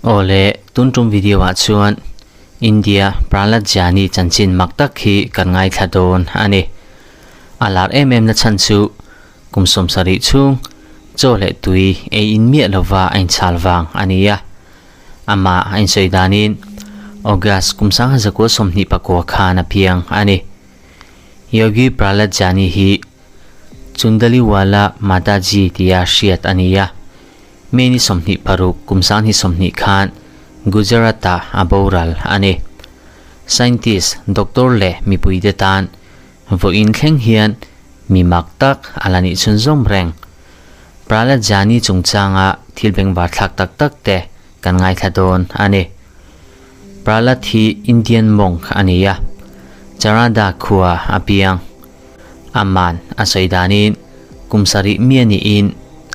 Awle, tun tum video ah chuan India Prahlad Jani chanchin mak tak hi kan ngaithla dawn a ni. A lar em em na chhan chu kum 70 chhung chaw leh tui ei in miah lova a inchhal vang a ni a. Amah a insawi danin August kum 1929 khan a piang a ni. Yogi Prahlad Jani hi Chundaliwala Mataji tia hriat a ni a. May ni 26 kum 2020 khan Gujarat-ah a boral a ni. Scientist, doctor leh mipuite tan vawiin thleng hian mi mak tak a la nih chhunzawm reng. Prahlad Jani chungchanga thil bengvar thlak tak tak te kan ngaithla dawn a ni. Prahlad hi Indian monk a ni a, Charada khua a piang. Aman a sawi danin kum sarih mi a niin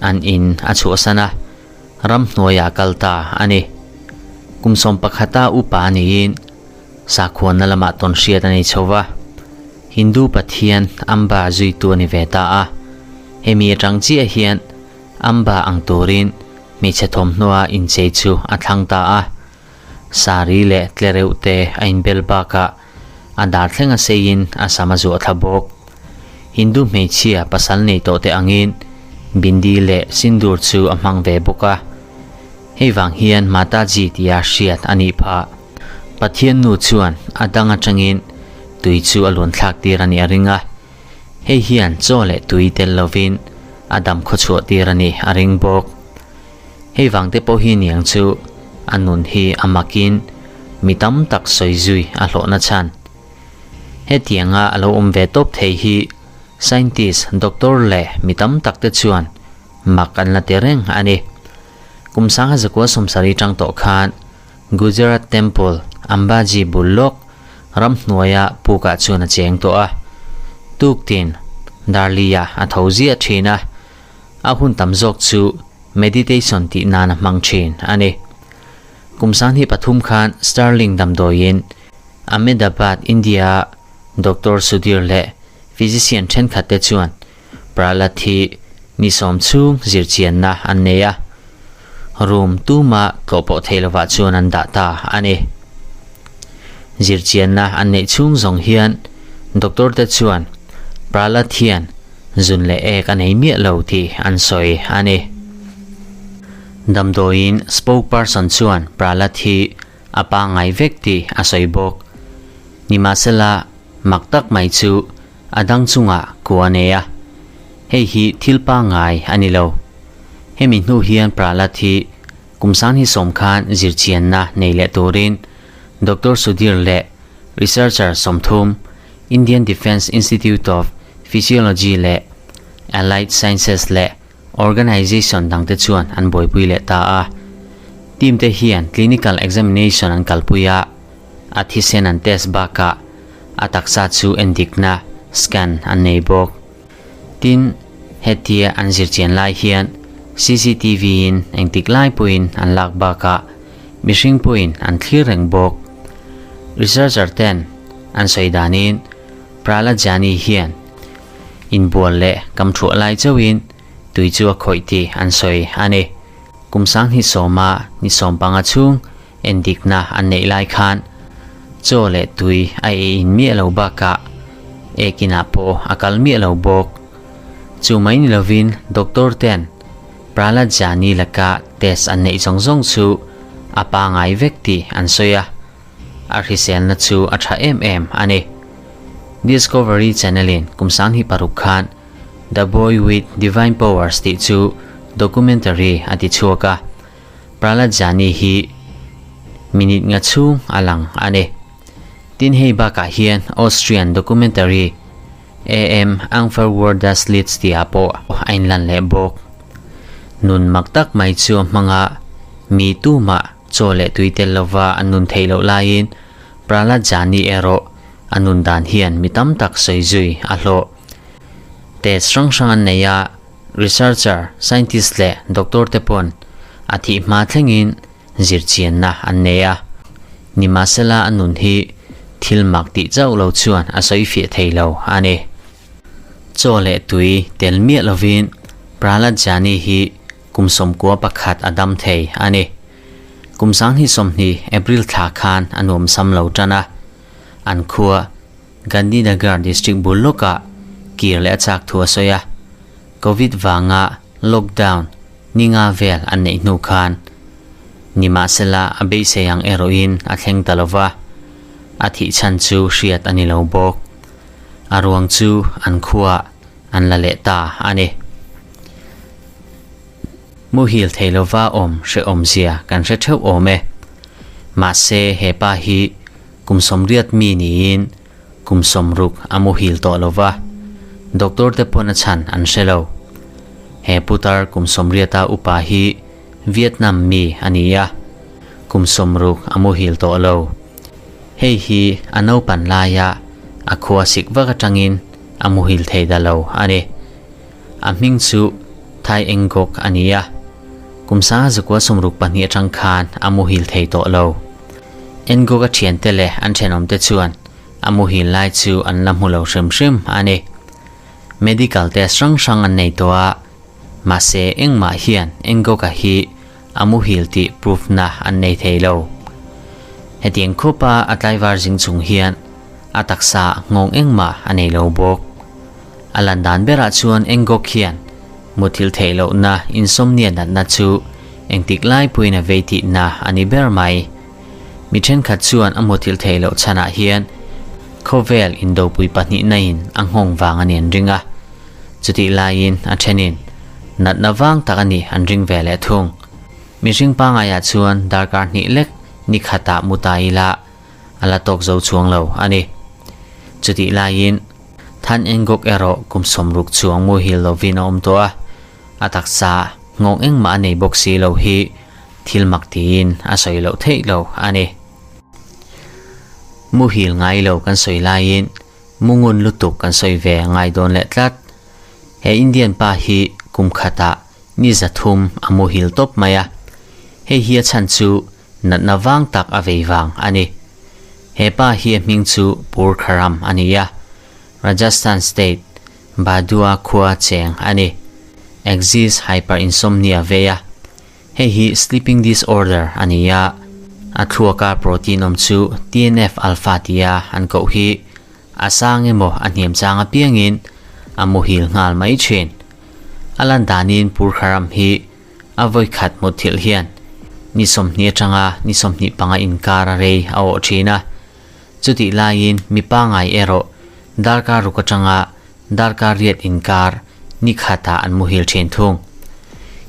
an in a chhuahsan a, ramhnuaiah a kal ta a ni. Kum 11-a upa a niin sakhuana lamah tawn hriat a nei chho va, Hindu pathian Amba zuitu a ni ve ta a. Hemi atang chiah hian Amba ang turin hmeichhe thawmhnaw-a inchei chu a thlang ta a. Sari leh tlereuh te a inbel bakah a dar thleng a seiin a sam a zuah thla bawk. Hindu hmeichhia pasal nei tawh te angin bindi leh sindur chu a hmang ve bawk a. Hei vang hian Mataji tia hriat a nih phah. Pathian nu chuan a dang atangin tui chu a luan thlak tir a nih a ring a. Hei hian chaw leh tui tel lovin a dam khawchhuah tir a nih a ring bawk. Hei vang te pawh hi niang chu a nun hi a makin mi tam tak sawi zui a hlawhna chhan. Hetianga a lo awm ve tawp thei hi scientist, doctor leh mi tam tak te chuan mak an la ti reng a ni. Kum 1970 tang tawh khan Gujarat Temple, Ambaji bul lawk ramhnuaia pukah chuan a cheng tawh a. Tuktin Darliah a tho ziah thin a, a hun tam zawk chu meditation tih nan a hmang thin a ni. Kum 23 khan Sterling damdawiin Ahmedabad, India-a Doctor Sudhir leh physician thenkhat te chuan Prahlad hi ni 10 chhung zirchianna an nei a. Room tuma tlawh pawh thei lovah chuan an dah ta a ni. Zirchianna an neih chhung zawng hian doctor te chuan Prahlad hian zun leh ek a nei miah lo tih an sawi a ni. Damdawiin spokesperson chuan Prahlad hi a pangngai vek tih a sawi bawk. Nimahsela mak tak mai chu a dang chungah kua a nei a, hei hi thil pangngai a ni lo. Hemi hnu hian Prahlad hi kum 2010 khan zirchianna nei leh turin Doctor Sudhir leh researcher 30 Indian Defence Institute of Physiology leh Allied Sciences leh Organisation dangte chuan an buaipui leh ta a. Team te hian clinical examination an kalpui a, a thisen an test bakah a taksa chu endikna, scan, an nei bawk. Tin, hetia an zirchian lai hian CCTV in engtik lai pawhin an lak bakah mihring pawhin an thlir reng bawk. Researcher ten an sawi danin Prahlad Jani hian inbual leh kam thuah lai chauhin tui chu a khawih tih an sawi a ni. Kum 2010-a ni 15 chhung endikna an neih lai khan chaw leh tui a ei in miah lo bakah ekinah pawh a kal miah lo bawk. Chu mai ni lovin doctor ten Prahlad Jani laka test an neih zawng zawng chu a pangngai vek tih an sawi a. A hriselna chu a tha em em a ni. Discovery Channel-in kum 2006 khan The Boy with Divine Powers tih chu documentary a ti chhuak a. Prahlad Jani hi minute nga chhung a lang a ni. Tin hei bakah hian Austrian documentary AM Angfer Das Lied tihah pawh a inlan leh bawk. Nun mak tak mai chu a hmanga mi tumah chaw leh tui tel lova an nun theih loh laiin Prahlad Jani erawh a nun dan hian mi tam tak sawi zui a hlawh. Test hrang hrang an nei a, researcher, scientist leh doctor te pawn a thih hma thlengin zirchianna an nei a. Nimahsela a nun hi thil mak tih chauh lo chuan a sawi fiah thei lo a ni. Chaw leh tui tel miah lovin Prahlad Jani hi kum 91 a dam thei a ni. Kum 2020 April thla khan a nuam sam lo tan a, an khua Gandhinagar district bul lawkah kir leh a chak thu a sawi a, Covid vanga lockdown ni nga vel an neih hnu khan nimahsela a beisei ang erawhin a thleng ta lova, a thih chhan chu hriat a ni lo bawk. A ruang chu an khuaah an la leh ta a ni. Muhil thei lova awm hrehawmzia kan hre theuh awm e. Mahse he pa hi kum 80 mi niin kum 60 a muhil tawh lova, doctor te pawn a chhan an hre lo. He putar kum 80 a upa hi Vietnam mi a ni a, kum 60 a muhil tawh lo. Hei hi a naupan laia a khua sik vak atangin a muhil thei ta lo a ni. A hming chu Thai Engkawk a ni a, kum 1962 atang khan a muhil thei tawh lo. Engkawk a thiante leh an thenawmte chuan a muhil lai chu an la hmu lo hrim hrim a ni. Medical test hrang hrang an nei tawh a, mahse engmah hian Engkawka hi a muhil tih proof na an nei thei lo. Hetiang khawpa a tlaivar zing chung hian a taksa nghawng engmah a nei lo bawk. A lan dan berah chuan Engkawk hian muthilh theih lohna insomnia natna chu engtik lai pawhin a vei tihna a ni ber mai. Mi thenkhat chuan a muthilh theih loh chhanah hian khawvel indopui pahnihna in a nghawng vang a ni an ring a. Chutih laiin a thenin natna vang tak a ni an ring ve leh thung. Mihring pangaiah chuan darkar hnih lek ni khatah mu ta ila a la tawk zo chuang lo a ni. Chutih laiin Than Engkawk erawh kum 60 chuang muhil lovin a awm tawh a, a taksa nghawng engmah a nei bawk si lo hi thil mak tiin a sawi loh theih lo a ni. Muhil ngai lo kan sawi laiin mungun lutuk kan sawi ve ngai dawn leh tlat. He Indian pa hi kum khatah ni 300 a muhil tawp mai a, hei hi a chhan chu natna vang tak a vei vang a ni. He pa hi a hming chu Purkharam a ni a, Rajasthan state Badua khua cheng a ni. Exist hyperinsomnia vei a, hei hi sleeping disorder a ni a, a thluaka protein awm chu TNF alpha tia an koh hi a sang emaw a hniam chang apiangin a muhil nghal mai thin. A lan danin Purkharam hi a vawi khat hmu thilh hian ni 20 atanga ni 25 inkar a rei a awh thin a. Chutih laiin mi pangai erawh darkar ruk atanga darkar riat inkar ni khatah an muhil thin thung.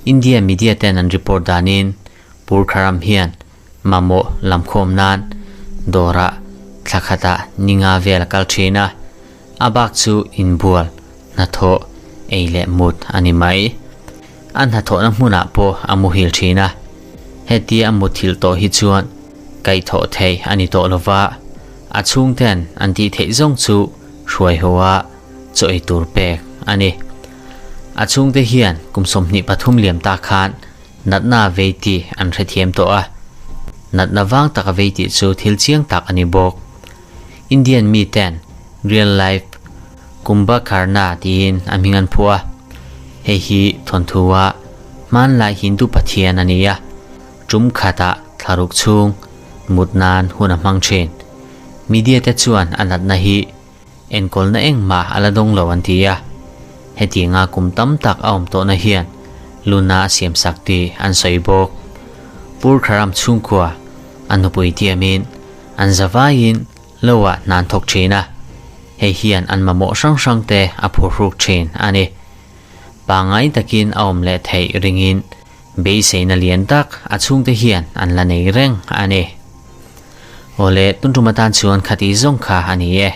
India media ten an report danin Purkharam hian mamawh lamkhawm nan dawrah thla khatah ni nga vel a kal thin a, a bak chu inbual hnathawh ei leh mut a ni mai. A hnathawhna hmunah pawh a muhil thin a, hetia a muthilh tawh hi chuan kaihthawh thei a ni tawh lova, a chhungten an tih theih zawng chu hruai ho a chaw ei tur pek a ni. A chhungte hian kum 23 liam ta khan natna vei tih an hrethiam tawh a, natna vang tak a vei tih chu thil chiang tak a ni bawk. Indian mi ten real life Kumbhakarna tiin a hming an phuah a, hei hi thawnthu-a hmanlai Hindu pathian a ni a, tum khatah thlaruk chhung mut nan hun a hmang thin. Media te chuan a natna hi enkawlna engmah a la dawng lo an ti a, hetianga kum tam tak a awm tawhna hian luna a siam sak tih an sawi bawk. Purkharam chhungkua a nupui tiamin an zavaiin loah hna an thawk thin a, hei hian an mamawh hrang hrang te a phurhruk thin a ni. Pangngai takin a awm leh theih ringin beiseina lian tak a chhungte hian an la nei reng a ni. Awle, tun tum atan chuan khati zawng kha a ni e.